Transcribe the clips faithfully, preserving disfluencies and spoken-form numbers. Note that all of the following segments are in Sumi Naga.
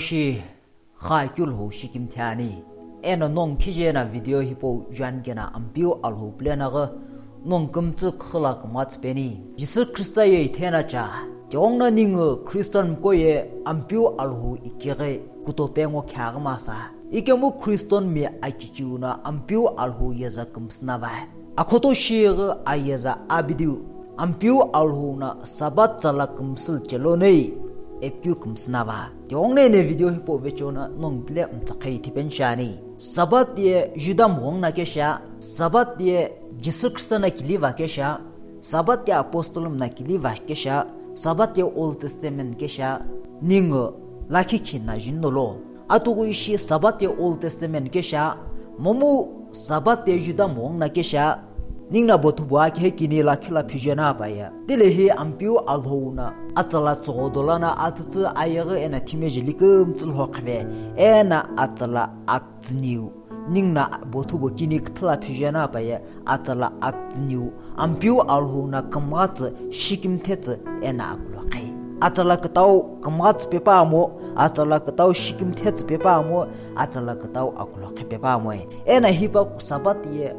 Shi kha keu Alhou shikimthe ani. Eno nongu khije na video hipau juani kena Ampeu Alhou pulena ghi nongu kümtsü khüla kümtsü peni. Jisü Khrista ye ithena cha. Tighenguno ningu Christian miko ye Ampeu Alhou ikeghi kutope ngo kheaghi masa. Ikemu Christian mi akichiu no Ampeu Alhou yeza kümsü na va. Akhoto shighi ayeza abidiu Ampeu Alhou no Sabbath tsala kümsü chelonoi epikeu kümsü na va. Tighenguno eno video hipau vecheo no nongu pule mtsüqhei tipeni shiani. Sabbath ye Juda mghenguno kesha, Sabbath ye Jisü Khrista no kiliva kesha, Sabbath ye apostle mno kiliva kesha, Sabbath ye Old Testament kesha, ningu lakhi kina jindolo. Atughu ishi Sabbath ye Old Testament kesha, momu Sabbath ye Juda mghenguno kesha, ningu no bothu bo akhe kini lakhi la phijena paye. Tilehi Ampeu Alhou no atsala tsügho dola no atsütsü ayeghi eno thimeji likümtsü lhokhive, eno atsala aktsüniu. Ningu no bothu bo kini küthüla phijena paye atsala aktsüniu Ampeu Alhou no kümghatsü shikimthetsü eno akulokhe. Atsala kütau kümghatsü pe pamo, atsala kütau shikimthetsü pe pamo, atsala kütau akulokhe pe pamo. Eno hipa Sabbath ye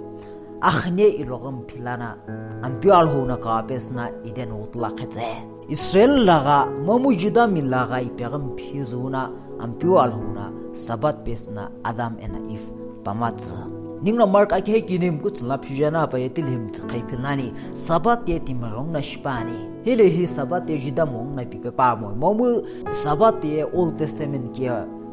akhine iloghi mphilana Ampeu Alhou no kape süna Eden utula khetse. Israel lagha momu Juda mi lagha ipeghi mphizü no Ampeu Alhou no Sabbath pesü no Adam eno Eve pamatsü. Ningu no Mark akhe kini mkutsu la phijena paye tilehi mtsüqhei philani. Sabbath ye timi ghenguno shipani. Hilehi Sabbath ye Juda mghenguno pipe pamo. Momu Sabbath ye Old Testament ke,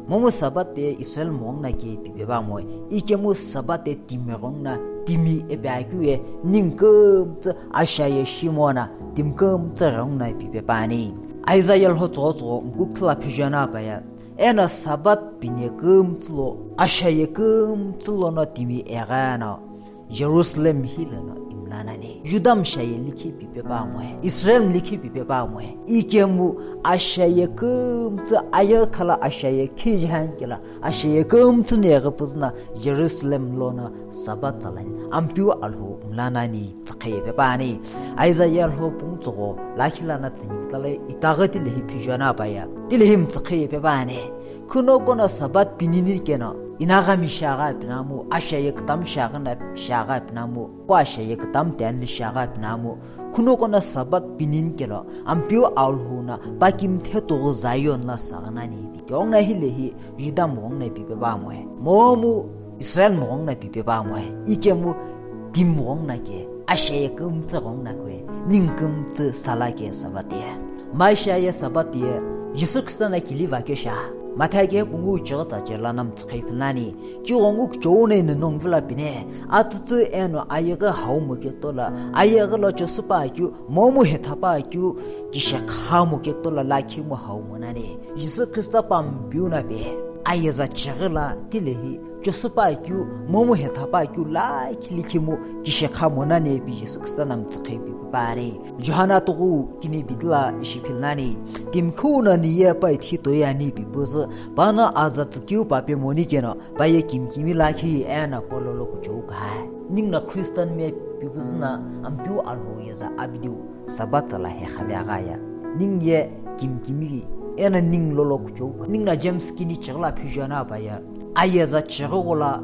momu Sabbath ye Israel mghenguno ke pipe pamo. Ikemu Sabbath ye timi ghenguno timi ipi akeu ye ningu kümtsü ashiaye shimo no timi kümtsü ghenguno pipe pani. Isaiah lho tsügho tsügho mkukthula phijena paye. Eno Sabbath pine kümtsü lo, ashiaye kümtsü lono timi egha no Jerusalem hilono imla nani. Juda mshiaye likhi pipe pamoe. Israel likhi pipe pamoe. Ikemu ashiaye kümtsü ayeghi khala ashiaye khijihani kela ashiaye kümtsü neghi püzü no Jerusalem lono Sabbath tsalani Ampeu Alhou mla nani tsüqhei pe pani. Isaiah lho pungu tsügho lakhi lono tsüni kutala itaghi tilehi phijena paye. Tilehi mtsüqhei pe pani. Khuno kono Sabbath pinini keno, inagha mi shiaghi pinamu, ashiaye kütamu shiaghi no shiaghi pinamu, ko ashiaye kütamu tani shiaghi pinamu. Khuno kono Sabbath pinini kelo, Ampeu Alhou no pakimthe tughu Zion lo saghi nani ipi. Tighenguno hilehi Juda mghenguno pipe pamoe. Momu Israel mghenguno pipe pamoe. Ikemu timi ghenguno ke, ashiaye kümtsü ghenguno kue, ningu kümtsü sala ke Sabbath ye. Mashiaye Sabbath ye, Jisü Khrista no kiliva kesha. Mathayo akhe pungu chighi tsa chela no mtsüqhei philani. Kighengu kuchou no eno nongu vilo pine. Atsütsü eno ayeghi haumo ketola, ayeghi lo chosüpa akeu, momu hethapa akeu, kishekha mo ketola lakhi mo haumo nani. Jisü Khrista pa Ampeu no pe. Ayeza chighi lo tilehi chosüpa akeu, momu hethapa akeu lakhi likhi mo kishekha mo nani ipi Jisü Khrista no mtsüqhei pipe pani. Johana tughu kini bitila ishi philani. Timi khuno ni ye pa ithi toi ani ipi püzü, pano aza tsükeu pa pe moni keno, pa ye kimikimi lakhi eno pololo kuchou kahai. Ningu no Christian mi ipi püzü no Ampeu Alhou yeza abidiu Sabbath tsala hekhavegha ye. Ningu ye kimikimi eno ningu lolo kuchou. Ningu no James kini chighi lo phijena paye. Ayeza chighi ghola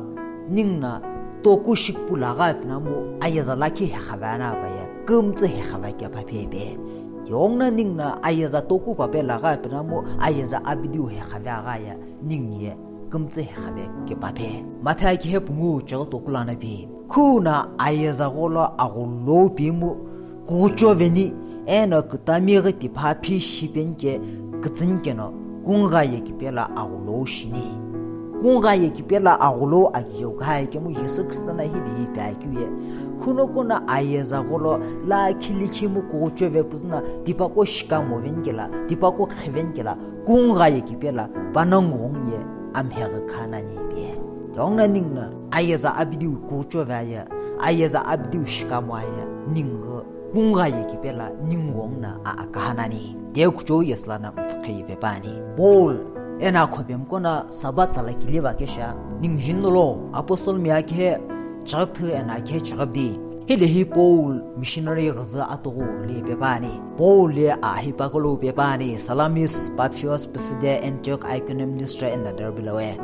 ningu no toku shikipu lagha pinamu ayeza lakhi hekhavena paye. Kümtsü hekhave kepa phe pe. Tighenguno ningu no ayeza toku pape lagha pinamu ayeza abidiu hekhavegha ye. Ningu ye kümtsü hekhave kepa phe. Mathayo akhe pungu chighi toku lono pi. Khuno ayeza gholo aghulou pimu kughucho veni, eno kütami ghi tipha phi shipeni ke kütsüni keno, kungha ye kipela aghulou shini. Kungha ye kipela aghulou akijeu kahai kemu Jisü Khrista no hilehi ipi akeu ye. Khuno kono ayeza gholo lakhi likhi mo kughucho ve püzü no tipaqo shikha mo veni kela, tipaqo qhi veni kela, kungha ye kipela panongu ghengu ye amheghi kha nani ipi. Tighenguno ningu no ayeza abidiu kughucho ve aye, ayeza abidiu shikha mo aye, ningu kungha ye kipela ningu ghengu no a akaha nani. Tiye kuchou ye sülano mtsüqhei pe pani. Paul eno akhopemiqo no Sabbath tsala kiliva kesha, ningu jindolo, apostle mi akhe chighi kuthu eno akhe chighi bidi. Hilehi Paul missionary ghüzü atughu ghili pepuani. Paul ye a hipaqo lo pepuani, Salamis, Paphos, Pisidia, Antioch, Iconium, Lystra eno Derbe lo ye.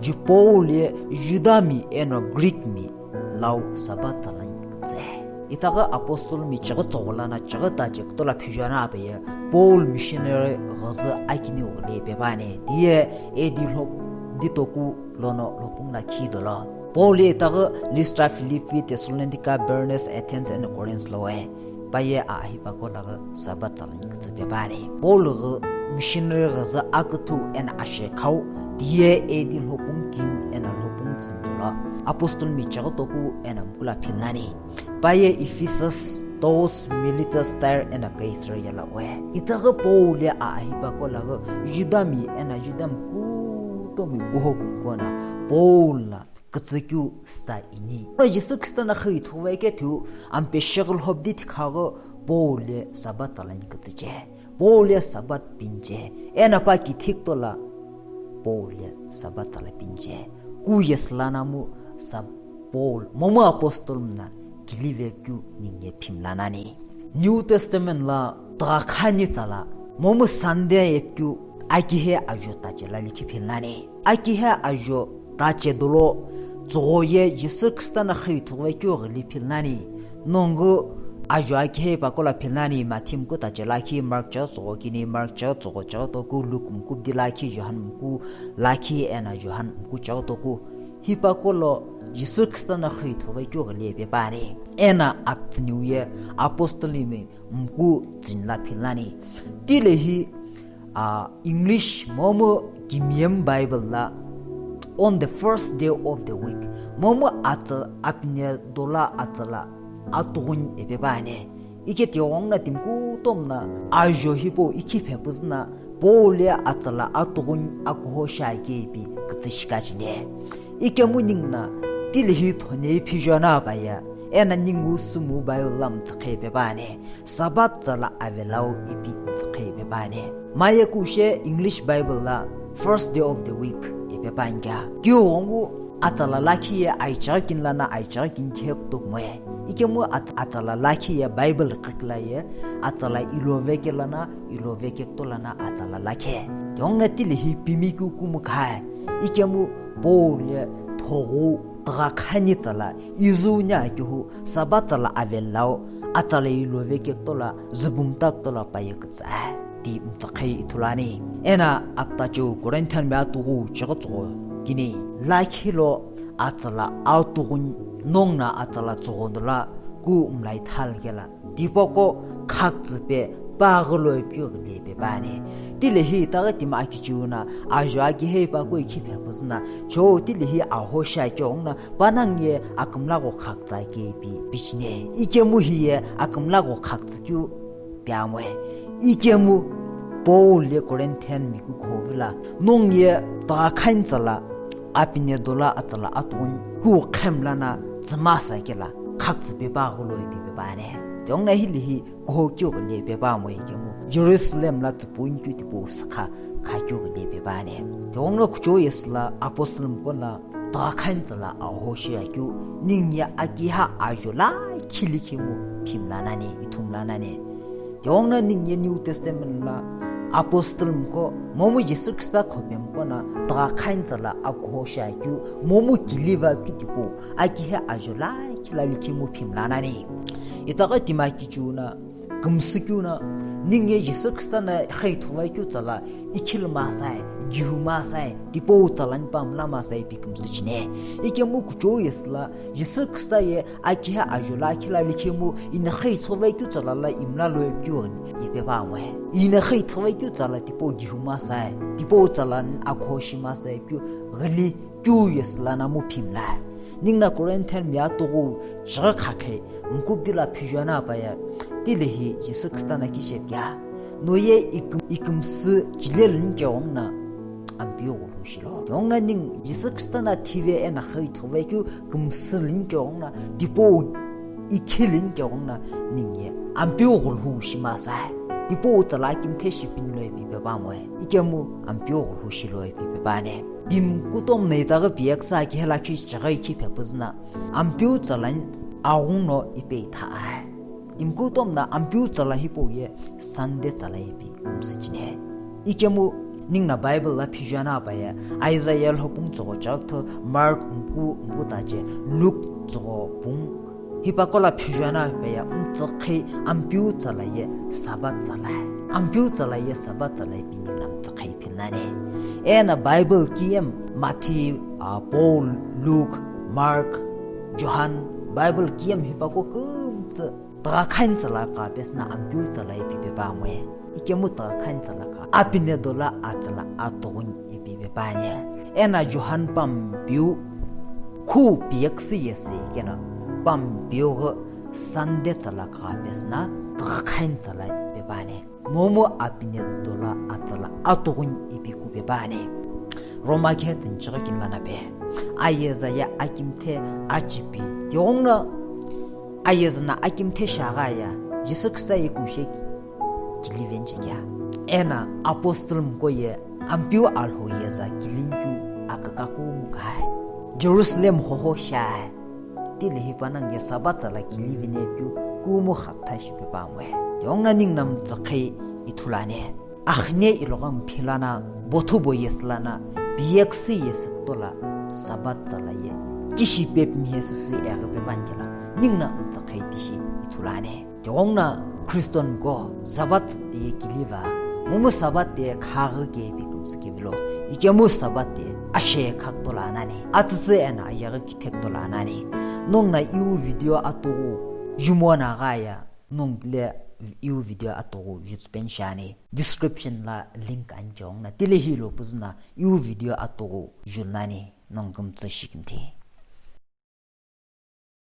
Ju Paul ye Judami eno Greekmi lau Sabbath tsalani kütsü. Itaghi apostle mi chighi tsogho lono chighi tache kutola phiju ani apaye Paul missionary ghüzü akiniu ghili pepuani. Tiye A D lhop ditoku lono lhopung lakhi dolo. Paul ye itaghi Lystra, Philippi, Thessalonica, Bernes, Athens eno Corinth lo ye. Paye a hipaqo laghi Sabbath tsalani kütsü pepuani. Paul ghi missionary ghüzü aküthu eno ashekhau tiye A D lhopung kini eno lhopung tsüni dolo. Apostle mi chighi toku eno mkula philnani. Paye Ephesus, Troas, Miletus, Tyre eno Caesarea lo we. Itaghi Paul ye a hipaqo laghi Judami eno Judami kutomi kuho kumkuana Paul na kütsükeu sitsa ini. Eno Jisü Khrista no xüithuvekeu tighu ampe shighi lhop di tikhaghi Paul ye Sabbath tsalani kütsüche. Paul ye Sabbath piniche. Eno pa kithi kutola Paul ye Sabbath tsala piniche. Ku ye sülanamu Sab- Paul momu apostle mna kilive keu ningu ye phimlanani. New Testament lo tugha khani tsala momu Sunday ye keu akihe ajo tache lo likhi philnani. Akihe ajo tache dolo tsugho ye Jisü Khrista no xüithuvekeu ghili philnani. Nongu ajo akihe hipaqo lo philnani, Matthew mku tache lakhi, Mark chighi tsugho kini, Mark chighi tsugho chighi toku, Luke mku bidi lakhi, Johan mku lakhi eno Johan mku chighi toku. Hipaqo lo Jisü Khrista no xüithuvekeu ghili pepuani. Eno akütsüniu ye apostle mi mku tsüni lo philnani. Tilehi, ah, English momu kimiye Bible lo on the first day of the week momu atsü apine dolo atsü lo atughuni pepuani. Ike tighenguno timi kutomo no ajo hipau ikhi phepüzü no Paul ye atsü lo atughuni akuho shi akeu ipi kütsü shikacheni. Ikemu ninguno tilehi thonhe phiju ani apaye eno ningu sumu Bible lo mtsüqhe pepuani. Sabbath tsala avelau ipi mtsüqhe pepuani. Maye kushe English Bible lo first day of the week ipi pepuani kea. Keu ghengu atsala lakhi ye aichighi kini lono aichighi kini khe kutoku moe. Ikemu at- atsala lakhi ye Bible qhikla ye atsala iloveke lono iloveke kutola no atsala lakhi. Tighenguno tilehi pimi keu kumu kha. Ikemu Paul ye thoghu tugha khani tsala izu ni akihu Sabbath tsala avelau atsala iloveke kutola zübumta kutola paye kütsü ti mtsüqhe ithulu ani. Eno akütacheu Corinthian mi atughu chighi tsugho kini lakhi lo atsü lo atughuni nonguno atsü lo tsugho dolo ku mlai thal kela. Tipaqo khakütsü pe paghi lo ipikeu ghili pepuani. Tilehi itaghi timi akichiu no ajo akihe hipaqo ikhi phepüzü no chou tilehi aho shi akeu ghenguno panongu ye akümla gho khakütsü akeu ipi picheni. Ikemu hiye akümla gho khakütsü keu pi amoe. Ikemu Paul ye Corinthian mi kukhovi lo nongu ye tugha khani tsala apine dolo atsü lo atughuni ku khemla no tsümasa kela khakütsü pe paghi lo ipi pepuani. Tighenguno hilehi kuho keu ghili pepuani ikemu Jerusalem lo tsüpuni keu tipau sükha kha keu ghili pepuani. Tighenguno kuchou ye sü lo apostle mko no tugha khani tsala aho shi akeu ningu ye akihe ajo lakhi likhimu phimlanani ithumlanani. Tighenguno ningu ye New Testament lo apostle mko momu Jisü Khrista khopemko no tugha khani tsala akuho shi akeu momu kilive keu tipau akihe ajo lakhi lo likhimu phimlanani. Itaghi timi akichiu no kümsü keu no ningu ye Jisü Khrista no xüithuvekeu tsala ikhilu masai, gihu masai, tipau tsalani pa mla masai ipi kümsü cheni. Ikemu kuchou ye sü lo Jisü Khrista ye akihe ajo lakhi lo likhimu ino xüithuvekeu tsala lo imla lo ipikeu ipi pepuani. Ino xüithuvekeu tsala tipau gihu masai, tipau tsalani akuho shi masai ipikeu ghili keu ye sü lono mu phimla. Ninguno Corinthian mi atughu chighi khakhe mku bidi lo phiju ani apaye tilehi Jisü Khrista no kiche pia. No ye iküm- ikümsü chile luni keu ghenguno Ampeu ghulhu shilo. Tighenguno ningu Jisü Khrista no thive eno xüithuvekeu kümsü luni keu ghenguno tipau ikhi luni keu ghenguno ningu ye Ampeu ghulhu shimasai. Tipau tsala kimthe shipini lo ipi pepuani. Ikemu Ampeu ghulhu shilo ipi pepuani. Timi kutomo no itaghi piyeküsü akihe lakhi chighi ikhi phepüzü no Ampeu tsalani aghungu no ipi ithaghi. Timi kutomo no Ampeu tsala hipau ye Sunday tsala ipi kümsücheni. Ikemu ningu no Bible lo phiju ani pa ye Isaiah lhopung tsügho chakuthu, Mark mku mku tache, Luke tsügho pung. Hipaqo lo phiju ani pa ye mtsükhei Ampeu tsala ye Sabbath tsala. Ampeu tsala ye Sabbath tsala ipi ningu no mtsükhei ipi nani. Eno Bible kiyemu Matthew, ah, Paul, Luke, Mark, John, Bible kiyemu hipaqo kümtsü tughakhani tsala kha pesü no Ampeu tsala ipi pe pa ngwe. Ikemu tughakhani tsala kha apine dolo atsala atughuni ipi pe pa ani. Eno John pampeu khu piyeküsü yesi keno pampeu ghi Sunday tsala kha pesü no tughakhani tsala ipi pe pa ani. Momu apine dolo atsala atughuni ipi ku pe pa ani. Roma khe thinchighi kini lana pe. Ayeza ye akimthe achipi. Tighengu no ayeza no akimthe shiaghi ya Jisü Khrista ye kushe kili veni chekea. Eno apostle mko ye Ampeu Alhou yeza kilinikeu akaka kumu kahai. Jerusalem hoho shiai. Tile hipa ningu ye Sabbath tsala kili vini keu kumu khaptha shipe pa ngwe. Tighengu no ningu no mtsükhei ithulu ani. Akhine ilogha mphilana, bothu bo yesilana, piyeküsü yesi kutola Sabbath tsala ye kishi pepmi yesisi eghi pe pa ngela, ningu no mtsükhei tishi ithulu ani. Tighengu no Christian ko Sabbath ye kiliva, momu Sabbath ye khaghi ke ipi kümsü kevilo, ikemu Sabbath ye ashe kha kutola nani, atsütsü eno ayeghi kithe kutola nani. Nongu no iwu video atughu jumo no gha ya, nongu le iwu video atughu jutsü peni shiani. Description lo link ani tighengu no. Tile hilo püzü no iwu video atughu julu nani, nongu kümtsü shikimthi.